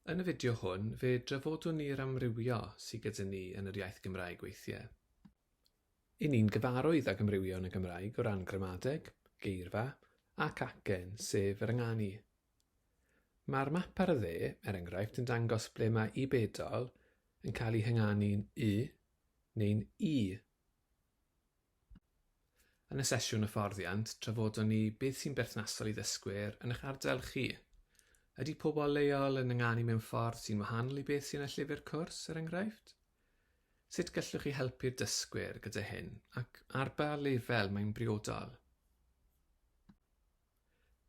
Yn y fideo hwn, fe drafodwn ni'r amrywio sydd gyda ni yn yr iaith Gymraeg weithiau. I ni'n gyfarwydd ag amrywio yn y Gymraeg o ran gramadeg, geirfa ac acen, sef yr ynganu. Mae'r map ar y dde, er enghraifft, yn dangos ble mae i bedol yn cael ei hynganu'n u neu'n i. Yn y sesiwn hyfforddiant, trafodon ni beth sy'n berthnasol i ddysgwyr yn eich ardal chi. Ydy pobl leol yn ynganu mewn ffordd sy'n wahanol i beth sy'n y llyfr cwrs, er enghraifft? Sut gallwch chi helpu'r dysgwyr gyda hyn ac ar ba lefel mae'n briodol?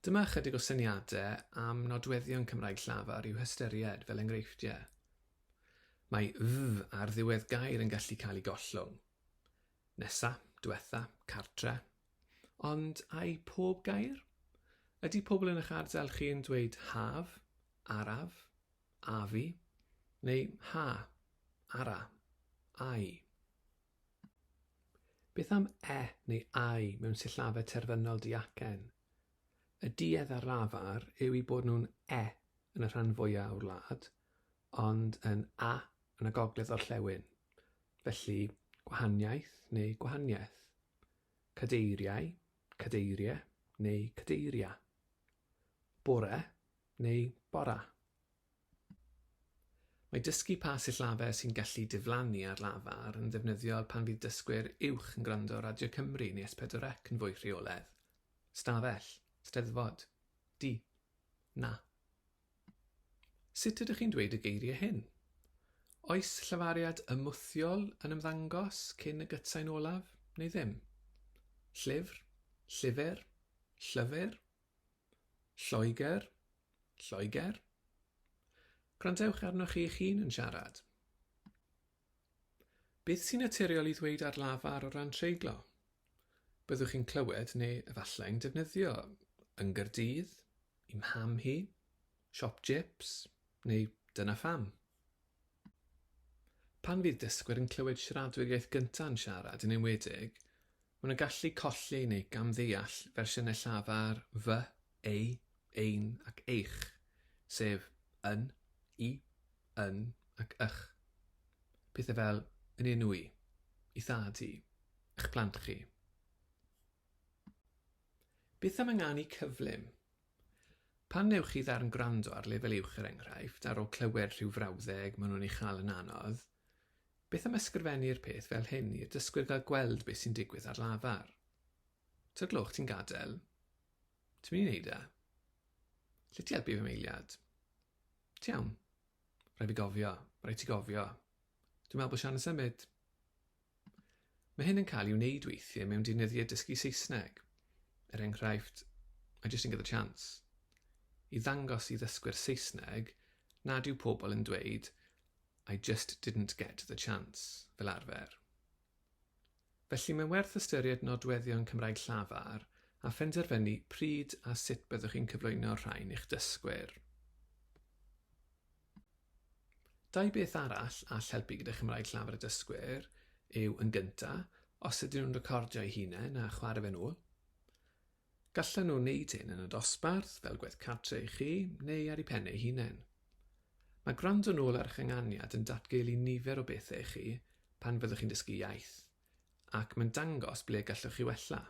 Dyma ychydig o syniadau am nodweddion Cymraeg llafar i'w hystyried fel enghreifftiau. Mae 'f' ar ddiwedd gair yn gallu cael ei gollwng. Nesa, diwetha, cartre. Ond ai pob gair? Ydy pobl yn eich ardal chi yn dweud haf, araf, afi, neu ha, ara, ai? Beth am e neu ai mewn sillafau terfynol diacen? Y duedd ar lafar yw eu bod nhw'n e yn y rhan fwyaf o'r wlad, ond yn a yn y gogledd-orllewin. Felly, gwahaniaeth neu gwahaniaeth. Cadeiriau, cadeirie neu cadeiria. Bore neu bora. Mae dysgu pa sillafau sy'n gallu diflannu ar lafar yn ddefnyddiol pan fydd dysgwyr uwch yn gwrando ar Radio Cymru neu S4C yn fwy rheolaidd. Stafell, Steddfod, di, na. Sut ydych chi'n dweud y geiriau hyn? Oes llafariad ymwthiol yn ymddangos cyn y gytsain olaf, neu ddim? Llyfr, llyfr, llyfr? Lloegr, Lloegr? Gwrandewch arnoch chi eich hun yn siarad. Beth sy'n naturiol i ddweud ar lafar o ran treiglo? Byddwch chi'n clywed neu efallai'n defnyddio yng Nghaerdydd, i mham hi, siop jips, neu dyna pham. Pan fydd dysgwyr yn clywed siaradwyr iaith gyntaf yn siarad, yn enwedig, maen nhw'n gallu colli neu gamddeall fersiynau llafar fy, ei, ein ac eich, sef yn, i, yn ac ych. Pethau fel yn enw i, i thad i, eich plant chi. Beth am ynganu cyflym? Pan wnewch chi ddarn gwrando ar lefel uwch er enghraifft, ar ôl clywed rhyw frawddeg maen nhw'n ei chael yn anodd, beth am ysgrifennu'r peth fel hyn i'r dysgwyr gael gweld beth sy'n digwydd ar lafar? Tŷ gloch ti'n gadael? Ti'n mynd i wneud e? Lle ti helpu fy meiliad? Ti iawn? Rhaid fi gofio, rhaid ti gofio. Dwi'n meddwl bod Sian yn symud. Mae hyn yn cael ei wneud weithiau mewn deunyddiau dysgu Saesneg, er enghraifft, I just didn't get the chance, i ddangos i ddysgwyr Saesneg nad yw pobl yn dweud I just didn't get the chance fel arfer. Felly mae'n werth ystyried nodweddion Cymraeg llafar a phenderfynu pryd a sut byddwch chi'n cyflwyno'r rhain i'ch dysgwyr. Dau beth arall all helpu gyda Chymraeg Llafar y dysgwyr yw, yn gynta, os ydyn nhw'n recordio eu hunain a chwarae fe'n ôl. Gallan nhw wneud hyn yn y dosbarth, fel gwaith cartre i chi, neu ar eu pen eu hunain. Mae gwrando nôl ar eich ynganiad yn datgelu nifer o bethau i chi pan fyddwch chi'n dysgu iaith, ac mae'n dangos ble gallwch chi wella.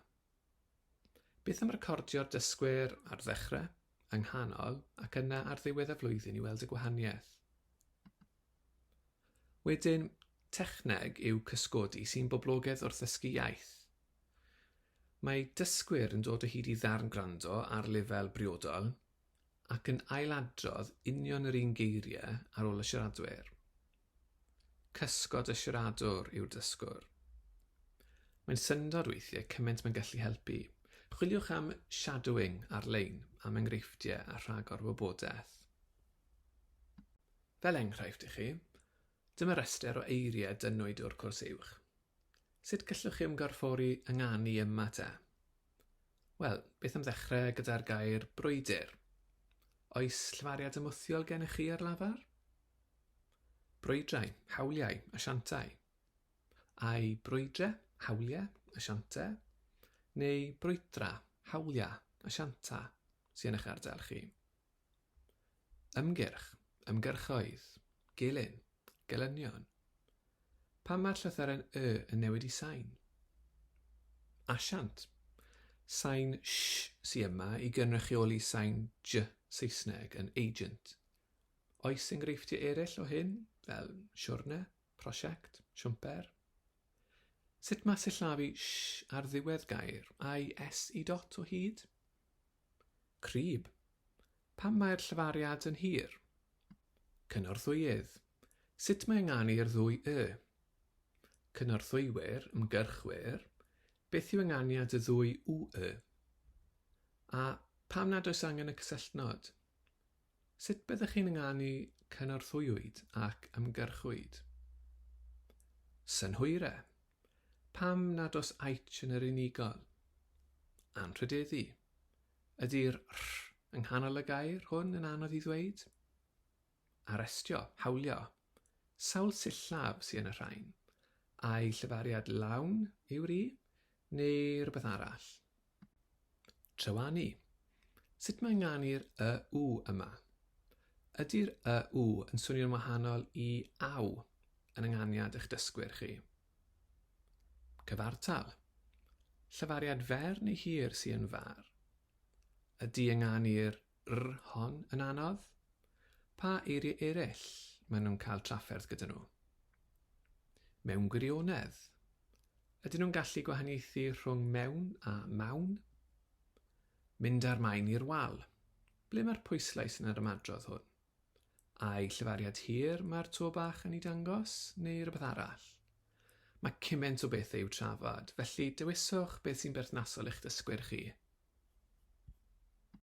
Beth am recordio'r dysgwyr ar ddechrau, yng nghanol ac yna ar ddiwedd y flwyddyn i weld y gwahaniaeth? Wedyn, techneg yw cysgodi sy'n boblogaidd wrth ddysgu iaith. Mae dysgwyr yn dod o hyd i ddarn gwrando ar lefel briodol ac yn ailadrodd union yr un geiriau ar ôl y siaradwyr. Cysgod y siaradwr yw'r dysgwr. Mae'n syndod weithiau cymaint mae'n gallu helpu. Chwiliwch am shadowing ar-lein am enghreifftiau a rhagor o wybodaeth. Fel enghraifft i chi, dyma restr o eiriau dynnwyd o'r cwrs uwch. Sut gallwch chi ymgorffori ynganu yma te? Wel, beth am ddechrau gyda'r gair brwydr? Oes llefariad ymwthiol gennych chi ar lafar? Brwydrau, hawliau, asiantau. Ai brwydre, hawliau, asiante, neu brwydra, hawliau, asianta sy'n eich ardal chi? Ymgyrch, Ymgyrchoedd, gelyn, gelynion. Pam mae'r llythyren y yn newid i sain? Asiant. Sain sh sy yma i gynrychioli sain j Saesneg yn agent. Oes enghreifftiau eraill o hyn, fel siwrne, prosiect, siwmper? Sut mae sillafu sh ar ddiwedd gair, ai s i dot o hyd? Crib. Pam mae'r llefariad yn hir? Cynorthwyydd. Sut mae ynganu'r ddwy y? Cynorthwywyr, ymgyrchwyr. Beth yw ynganiad y ddwy w y? A pam nad oes angen y cysylltnod? Sut byddech chi'n ynganu cynorthwywyd ac ymgyrchwyd? Synhwyre. Pam nad oes aich yn yr unigol? Anrhydeddu. Ydy'r rh yng nghanol y gair hwn yn anodd i ddweud? Arestio, hawlio. Sawl sillaf sy yn y rhain? Ai llefariad lawn yw'r i, neu rywbeth arall? Trywanu. Sut mae ynganu'r y w yma? Ydy'r y w yn swnio'n wahanol i aw yn ynganiad eich dysgwyr chi? Cyfartal. Llefariad fer neu hir sy yn far? Ydy ynganu'r r hon yn anodd? Pa eiriau eraill maen nhw'n cael trafferth gyda nhw? Mewn gwirionedd, ydyn nhw'n gallu gwahaniaethu rhwng mewn a mawn? Mynd â'r maen i'r wal. Ble mae'r pwyslais yn yr ymadrodd hwn? Ai llefariad hir mae'r to bach yn ei dangos, neu rywbeth arall? Mae cymaint o bethau i'w trafod, felly dewiswch beth sy'n berthnasol i'ch dysgwyr chi.